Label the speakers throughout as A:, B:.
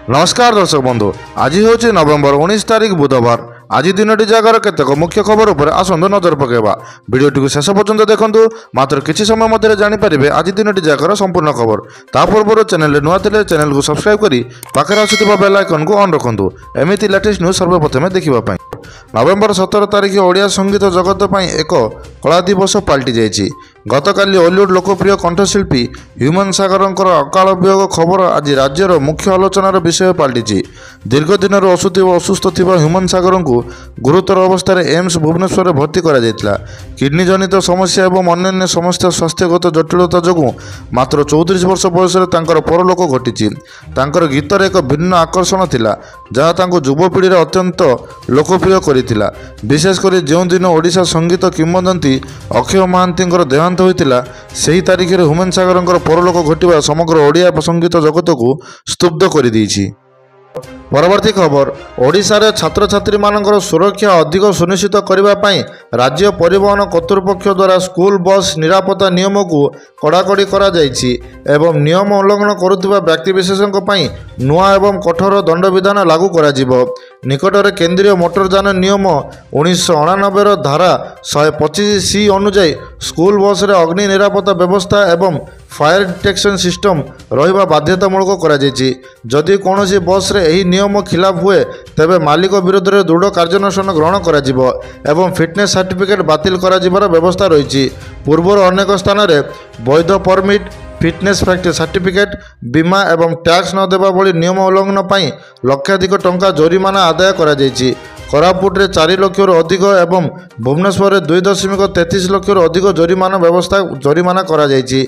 A: ନମସ୍କାର ଦର୍ଶକ ବନ୍ଧୁ, ଆଜି ହେଉଛି ନଭେମ୍ବର 19 ତାରିଖ ବୁଧବାର। ଆଜି ଦିନଟି ଜାଗାର କେତେକ ମୁଖ୍ୟ ଖବର ଉପରେ ଆସନ୍ତୁ ନଜର ପକାଇବା। ଭିଡ଼ିଓଟିକୁ ଶେଷ ପର୍ଯ୍ୟନ୍ତ ଦେଖନ୍ତୁ, ମାତ୍ର କିଛି ସମୟ ମଧ୍ୟରେ ଜାଣିପାରିବେ ଆଜି ଦିନଟି ଜାଗାର ସମ୍ପୂର୍ଣ୍ଣ ଖବର। ତା ପୂର୍ବରୁ ଚ୍ୟାନେଲରେ ନୂଆ ଥିଲେ ଚ୍ୟାନେଲକୁ ସବସ୍କ୍ରାଇବ୍ କରି ପାଖରେ ଆସୁଥିବା ବେଲ୍ ଆଇକନ୍କୁ ଅନ୍ ରଖନ୍ତୁ ଏମିତି ଲାଟେଷ୍ଟ ନ୍ୟୁଜ୍ ସର୍ବପ୍ରଥମେ ଦେଖିବା ପାଇଁ। ନଭେମ୍ବର 17 ତାରିଖ ଓଡ଼ିଆ ସଙ୍ଗୀତ ଜଗତ ପାଇଁ ଏକ କଳା ଦିବସ ପାଲଟି ଯାଇଛି। ଗତକାଲି ଓଲିଉଡ୍ ଲୋକପ୍ରିୟ କଣ୍ଠଶିଳ୍ପୀ ହ୍ୟୁମାନ ସାଗରଙ୍କର ଅକାଳ ବିୟୋଗ ଖବର ଆଜି ରାଜ୍ୟର ମୁଖ୍ୟ ଆଲୋଚନାର ବିଷୟ ପାଲଟିଛି। ଦୀର୍ଘ ଦିନରୁ ଅସୁସ୍ଥ ଥିବା ହ୍ୟୁମାନ ସାଗରଙ୍କୁ ଗୁରୁତର ଅବସ୍ଥାରେ ଏମ୍ସ ଭୁବନେଶ୍ୱରରେ ଭର୍ତ୍ତି କରାଯାଇଥିଲା। କିଡନୀ ଜନିତ ସମସ୍ୟା ଏବଂ ଅନ୍ୟାନ୍ୟ ସମସ୍ୟା ସ୍ୱାସ୍ଥ୍ୟଗତ ଜଟିଳତା ଯୋଗୁଁ ମାତ୍ର 34 ବର୍ଷ ବୟସରେ ତାଙ୍କର ପରଲୋକ ଘଟିଛି। ତାଙ୍କର ଗୀତରେ ଏକ ଭିନ୍ନ ଆକର୍ଷଣ ଥିଲା, ଯାହା ତାଙ୍କୁ ଯୁବପିଢ଼ିରେ ଅତ୍ୟନ୍ତ ଲୋକପ୍ରିୟ କରିଥିଲା। ବିଶେଷ କରି ଯେଉଁଦିନ ଓଡ଼ିଶା ସଙ୍ଗୀତ କିମ୍ବଦନ୍ତୀ ଅକ୍ଷୟ ମହାନ୍ତିଙ୍କର ଦେହାନ୍ତ ହୋଇଥିଲା, ସେହି ତାରିଖରେ ହ୍ୟୁମାନ ସାଗରଙ୍କର ପରଲୋକ ଘଟିବା ସମଗ୍ର ଓଡ଼ିଆ ସଙ୍ଗୀତ ଜଗତକୁ ସ୍ତବ୍ଧ କରିଦେଇଛି। ପରବର୍ତ୍ତୀ ଖବର, ଓଡ଼ିଶାରେ ଛାତ୍ରଛାତ୍ରୀମାନଙ୍କର ସୁରକ୍ଷା ଅଧିକ ସୁନିଶ୍ଚିତ କରିବା ପାଇଁ ରାଜ୍ୟ ପରିବହନ କର୍ତ୍ତୃପକ୍ଷ ଦ୍ୱାରା ସ୍କୁଲ ବସ୍ ନିରାପତ୍ତା ନିୟମକୁ କଡ଼ାକଡ଼ି କରାଯାଇଛି ଏବଂ ନିୟମ ଉଲ୍ଲଂଘନ କରୁଥିବା ବ୍ୟକ୍ତିବିଶେଷଙ୍କ ପାଇଁ ନୂଆ ଏବଂ କଠୋର ଦଣ୍ଡବିଧାନ ଲାଗୁ କରାଯିବ। ନିକଟରେ କେନ୍ଦ୍ରୀୟ ମୋଟରଯାନ ନିୟମ 1989ର ଧାରା 125 ସି ଅନୁଯାୟୀ ସ୍କୁଲ ବସ୍ରେ ଅଗ୍ନି ନିରାପତ୍ତା ବ୍ୟବସ୍ଥା ଏବଂ ଫାୟାର ଡିଟେକ୍ସନ୍ ସିଷ୍ଟମ୍ ରହିବା ବାଧ୍ୟତାମୂଳକ କରାଯାଇଛି। ଯଦି କୌଣସି ବସ୍ରେ ଏହି ନିୟମ ଖିଲାପ ହୁଏ, ତେବେ ମାଲିକ ବିରୋଧରେ ଦୃଢ଼ କାର୍ଯ୍ୟାନୁଷ୍ଠାନ ଗ୍ରହଣ କରାଯିବ ଏବଂ ଫିଟନେସ୍ ସାର୍ଟିଫିକେଟ୍ ବାତିଲ କରାଯିବାର ବ୍ୟବସ୍ଥା ରହିଛି। ପୂର୍ବରୁ ଅନେକ ସ୍ଥାନରେ ବୈଧ ପରମିଟ୍, ଫିଟନେସ୍ ସାର୍ଟିଫିକେଟ୍, ବୀମା ଏବଂ ଟ୍ୟାକ୍ସ ନ ଦେବା ଭଳି ନିୟମ ଉଲ୍ଲଂଘନ ପାଇଁ ଲକ୍ଷାଧିକ ଟଙ୍କା ଜୋରିମାନା ଆଦାୟ କରାଯାଇଛି। କୋରାପୁଟରେ 4 ଲକ୍ଷରୁ ଅଧିକ ଏବଂ ଭୁବନେଶ୍ୱରରେ 2.33 ଲକ୍ଷରୁ ଅଧିକ ଜରିମାନା କରାଯାଇଛି।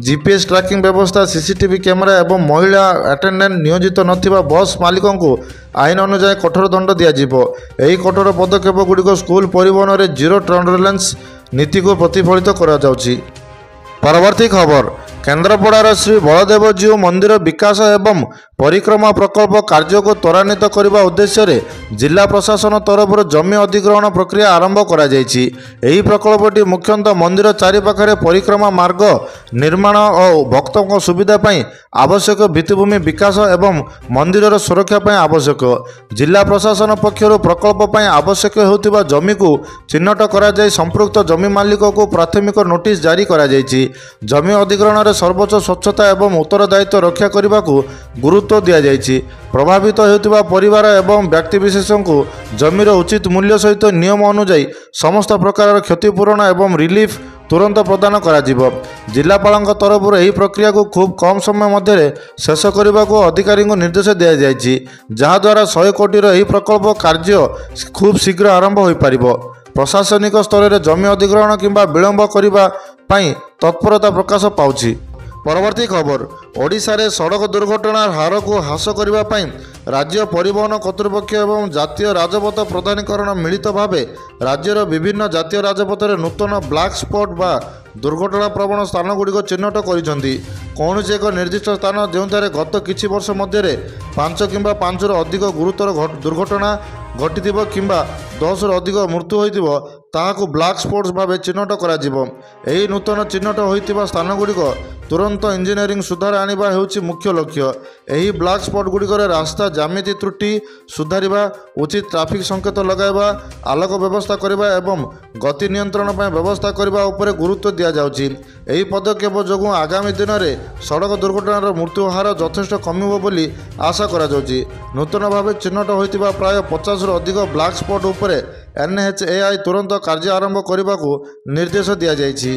A: ଜିପିଏସ୍ ଟ୍ରାକିଂ ବ୍ୟବସ୍ଥା, ସିସିଟିଭି କ୍ୟାମେରା ଏବଂ ମହିଳା ଆଟେଣ୍ଡାଣ୍ଟ ନିୟୋଜିତ ନଥିବା ବସ୍ ମାଲିକଙ୍କୁ ଆଇନ ଅନୁଯାୟୀ କଠୋର ଦଣ୍ଡ ଦିଆଯିବ। ଏହି କଠୋର ପଦକ୍ଷେପ ଗୁଡ଼ିକ ସ୍କୁଲ ପରିବହନରେ ଜିରୋ ଟଲରେନ୍ସ ନୀତିକୁ ପ୍ରତିଫଳିତ କରାଯାଉଛି। ପରବର୍ତ୍ତୀ ଖବର, କେନ୍ଦ୍ରାପଡ଼ାର ଶ୍ରୀ ବଳଦେବଜୀଉ ମନ୍ଦିର ବିକାଶ ଏବଂ ପରିକ୍ରମା ପ୍ରକଳ୍ପ କାର୍ଯ୍ୟକୁ ତ୍ୱରାନ୍ୱିତ କରିବା ଉଦ୍ଦେଶ୍ୟରେ ଜିଲ୍ଲା ପ୍ରଶାସନ ତରଫରୁ ଜମି ଅଧିଗ୍ରହଣ ପ୍ରକ୍ରିୟା ଆରମ୍ଭ କରାଯାଇଛି। ଏହି ପ୍ରକଳ୍ପଟି ମୁଖ୍ୟତଃ ମନ୍ଦିର ଚାରିପାଖରେ ପରିକ୍ରମା ମାର୍ଗ ନିର୍ମାଣ ଓ ଭକ୍ତଙ୍କ ସୁବିଧା ପାଇଁ ଆବଶ୍ୟକ ଭିତ୍ତିଭୂମି ବିକାଶ ଏବଂ ମନ୍ଦିରର ସୁରକ୍ଷା ପାଇଁ ଆବଶ୍ୟକ। ଜିଲ୍ଲା ପ୍ରଶାସନ ପକ୍ଷରୁ ପ୍ରକଳ୍ପ ପାଇଁ ଆବଶ୍ୟକ ହେଉଥିବା ଜମିକୁ ଚିହ୍ନଟ କରାଯାଇ ସମ୍ପୃକ୍ତ ଜମି ମାଲିକକୁ ପ୍ରାଥମିକ ନୋଟିସ୍ ଜାରି କରାଯାଇଛି। ଜମି ଅଧିଗ୍ରହଣରେ ସର୍ବୋଚ୍ଚ ସ୍ୱଚ୍ଛତା ଏବଂ ଉତ୍ତରଦାୟିତ୍ୱ ରକ୍ଷା କରିବାକୁ ଗୁରୁତ୍ୱ ଦିଆଯାଇଛି। ପ୍ରଭାବିତ ହେଉଥିବା ପରିବାର ଏବଂ ବ୍ୟକ୍ତିବିଶେଷଙ୍କୁ ଜମିର ଉଚିତ ମୂଲ୍ୟ ସହିତ ନିୟମ ଅନୁଯାୟୀ ସମସ୍ତ ପ୍ରକାରର କ୍ଷତିପୂରଣ ଏବଂ ରିଲିଫ୍ ତୁରନ୍ତ ପ୍ରଦାନ କରାଯିବ। ଜିଲ୍ଲାପାଳଙ୍କ ତରଫରୁ ଏହି ପ୍ରକ୍ରିୟାକୁ ଖୁବ୍ କମ୍ ସମୟ ମଧ୍ୟରେ ଶେଷ କରିବାକୁ ଅଧିକାରୀଙ୍କୁ ନିର୍ଦ୍ଦେଶ ଦିଆଯାଇଛି, ଯାହାଦ୍ୱାରା 100 କୋଟିର ଏହି ପ୍ରକଳ୍ପ କାର୍ଯ୍ୟ ଖୁବ୍ ଶୀଘ୍ର ଆରମ୍ଭ ହୋଇପାରିବ। ପ୍ରଶାସନିକ ସ୍ତରରେ ଜମି ଅଧିଗ୍ରହଣ କିମ୍ବା ବିଳମ୍ବ କରିବା ପାଇଁ ତତ୍ପରତା ପ୍ରକାଶ ପାଉଛି। ପରବର୍ତ୍ତୀ ଖବର, ଓଡ଼ିଶାରେ ସଡ଼କ ଦୁର୍ଘଟଣା ହାରକୁ ହ୍ରାସ କରିବା ପାଇଁ ରାଜ୍ୟ ପରିବହନ କର୍ତ୍ତୃପକ୍ଷ ଏବଂ ଜାତୀୟ ରାଜପଥ ପ୍ରାଧିକରଣ ମିଳିତ ଭାବେ ରାଜ୍ୟର ବିଭିନ୍ନ ଜାତୀୟ ରାଜପଥରେ ନୂତନ ବ୍ଲାକ୍ ସ୍ପଟ୍ ବା ଦୁର୍ଘଟଣା ପ୍ରବଣ ସ୍ଥାନଗୁଡ଼ିକ ଚିହ୍ନଟ କରିଛନ୍ତି। କୌଣସି ଏକ ନିର୍ଦ୍ଦିଷ୍ଟ ସ୍ଥାନ ଯେଉଁଠାରେ ଗତ କିଛି ବର୍ଷ ମଧ୍ୟରେ 5 କିମ୍ବା 5ରୁ ଅଧିକ ଗୁରୁତର ଦୁର୍ଘଟଣା ଘଟିଥିବ କିମ୍ବା 10ରୁ ଅଧିକ ମୃତ୍ୟୁ ହୋଇଥିବ, ତାହାକୁ ବ୍ଲାକ୍ ସ୍ପଟ୍ସ ଭାବେ ଚିହ୍ନଟ କରାଯିବ। ଏହି ନୂତନ ଚିହ୍ନଟ ହୋଇଥିବା ସ୍ଥାନଗୁଡ଼ିକ ତୁରନ୍ତ ଇଞ୍ଜିନିୟରିଂ ସୁଧାର ଆଣିବା ହେଉଛି ମୁଖ୍ୟ ଲକ୍ଷ୍ୟ। ଏହି ବ୍ଲାକ୍ ସ୍ପଟ୍ ଗୁଡ଼ିକରେ ରାସ୍ତା ଜ୍ୟାମିତି ତ୍ରୁଟି ସୁଧାରିବା, ଉଚିତ ଟ୍ରାଫିକ୍ ସଂକେତ ଲଗାଇବା, ଆଲୋକ ବ୍ୟବସ୍ଥା କରିବା ଏବଂ ଗତି ନିୟନ୍ତ୍ରଣ ପାଇଁ ବ୍ୟବସ୍ଥା କରିବା ଉପରେ ଗୁରୁତ୍ୱ ଦିଆଯାଉଛି। ଏହି ପଦକ୍ଷେପ ଯୋଗୁଁ ଆଗାମୀ ଦିନରେ ସଡ଼କ ଦୁର୍ଘଟଣାର ମୃତ୍ୟୁ ହାର ଯଥେଷ୍ଟ କମିବ ବୋଲି ଆଶା କରାଯାଉଛି। ନୂତନ ଭାବେ ଚିହ୍ନଟ ହୋଇଥିବା ପ୍ରାୟ 50ରୁ ଅଧିକ ବ୍ଲାକ୍ ସ୍ପଟ୍ ଉପରେ ଏନ୍ଏଚ୍ଏଆଇ ତୁରନ୍ତ କାର୍ଯ୍ୟ ଆରମ୍ଭ କରିବାକୁ ନିର୍ଦ୍ଦେଶ ଦିଆଯାଇଛି।